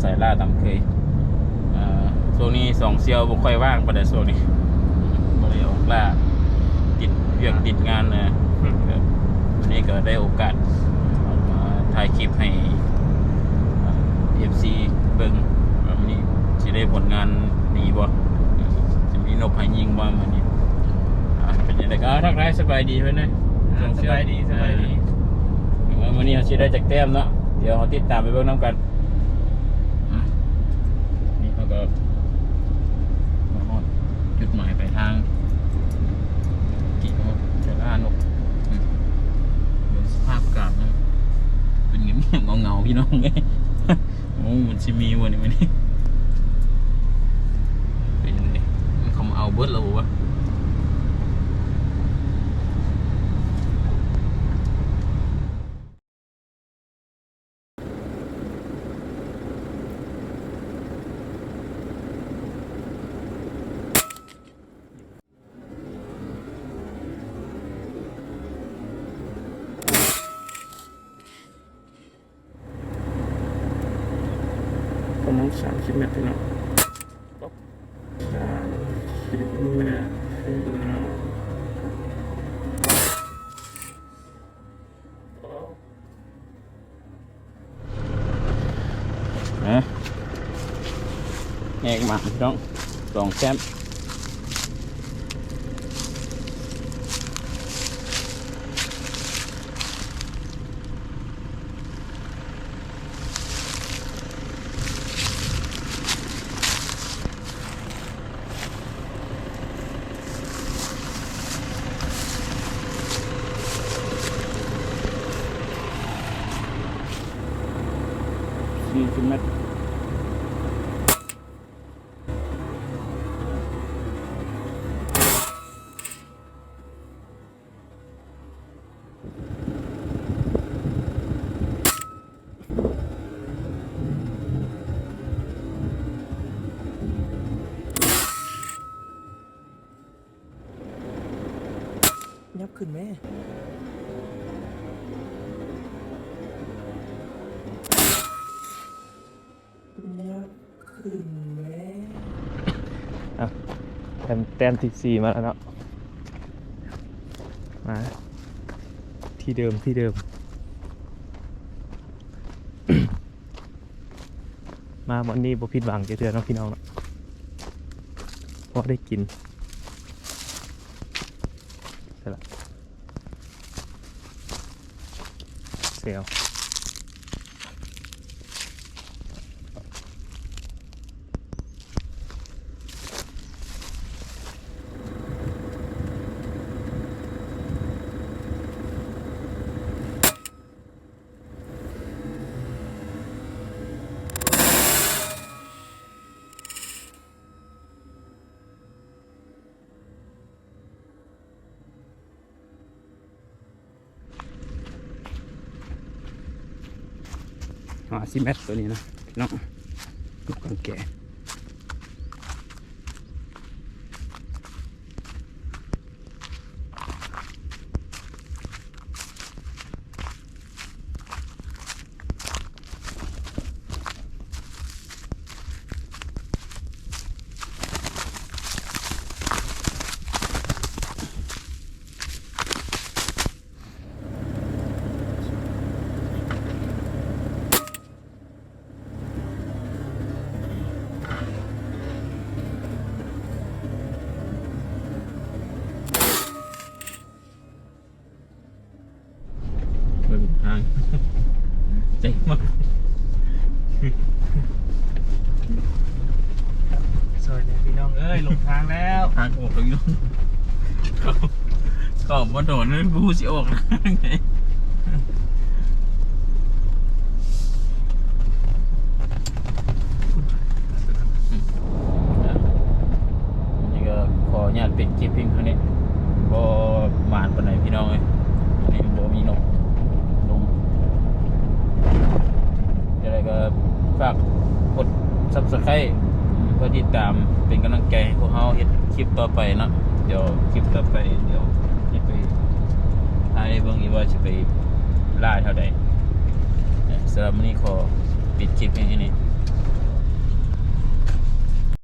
ສາຍລ່າຕາມເຄີຍ. ເອີ ຊ່ວງນີ້ສອງສ່ຽວບໍ່ຄ່ອຍວ່າງປານໃດ ຊ່ວງນີ້ບໍ່ໄດ້ອອກລ່າ ຕິດວຽກຕິດງານນະ. ອືມ ວັນນີ້ກໍໄດ້ໂອກາດ ເອີ ຖ່າຍຄລິບໃຫ້ ເອັຟຊີ ເບິ່ງວ່າມື້ນີ້ຊິໄດ້ຜົນງານດີບໍ່ ຈະມີນົກໃຫ້ຍິງບໍ່ມື້ນີ້. ອ່າ ເປັນຈັ່ງໃດກໍ ອ່າ ທັກທາຍສະບາຍດີເພິ່ນເດີ. ອ່າ ສະບາຍດີ ສະບາຍດີ. ເອີ ມື້ນີ້ເຮົາຊິໄດ້ຈັກແຕ້ມເນາະ ດຽວເຮົາຕິດຕາມໄປເບິ່ງນຳກັນ. ອ່ະ ນີ້ເຮົາກໍມາຮອດຈຸດໝາຍປາຍທາງ ທີ່ເຮົາຈະລ່ານົກ. ອືມ ເບິ່ງສະພາບອາກາດນະ ເປັນງຽບໆເຫງົາໆ ພີ່ນ້ອງເອີຍ. ໂອ້ ມັນຊິມີບໍ່ນີ້ມື້ນີ້ ເປັນຈັ່ງໃດ ມັນເຂົ້າມາເອົາເບິດແລ້ວບໍ່ວະ? ປະມານສາມສິບແມັດ ພີ່ນ້ອງ. ສາມສິບແມັດ ພີ່ນ້ອງ. ນະ ແຫກມາພີ່ນ້ອງ ສອງແຕ້ມ. ສີ່ສິບແມັດ. ຫຍັບຂຶ້ນແມ້ ຫຍັບຂຶ້ນແມ້. ອ່ະ ແຕ້ມ ແຕ້ມທີສີ່ມາແລ້ວເນາະ ມາ ທີ່ເດີມ ທີ່ເດີມ. ມາບ່ອນນີ້ບໍ່ຜິດຫວັງຈັກເທື່ອເນາະ ພີ່ນ້ອງເນາະ ພໍໄດ້ກິນ. ໃສ່ລະ ແຊວ. ຫ້າສິບແມັດ ໂຕນີ້ນະ ພີ່ນ້ອງ ນົກກາງແກ. ເບິ່ງທາງ ໃຈມັກ ຊ່ອຍແດ່ພີ່ນ້ອງເອີຍ ຫຼົງທາງແລ້ວ ທາງອອກແລ້ວພີ່ນ້ອງ ເຂົ້າ ເຂົ້າບໍ່ໂດນ ບໍ່ຮູ້ຊິອອກທາງໃດ. ນີ້ກໍຂໍອະນຸຍາດປິດຄລິບພຽງເທົ່ານີ້ ບໍ່ໝານປານໃດພີ່ນ້ອງເອີຍ ນີ້ບໍ່ມີນົກລົງ. ຈັ່ງໃດກໍຝາກກົດ Subscribe ເພື່ອຕິດຕາມເປັນກຳລັງໃຈໃຫ້ພວກເຮົາເຮັດຄລິບຕໍ່ໄປເນາະ. ດຽວຄລິບຕໍ່ໄປ ດຽວຊິໄປຖ່າຍໃຫ້ເບິ່ງອີກວ່າຊິໄປລ່າແຖວໃດ. ສຳລັບມື້ນີ້ຂໍປິດຄລິບພຽງເທົ່ານີ້.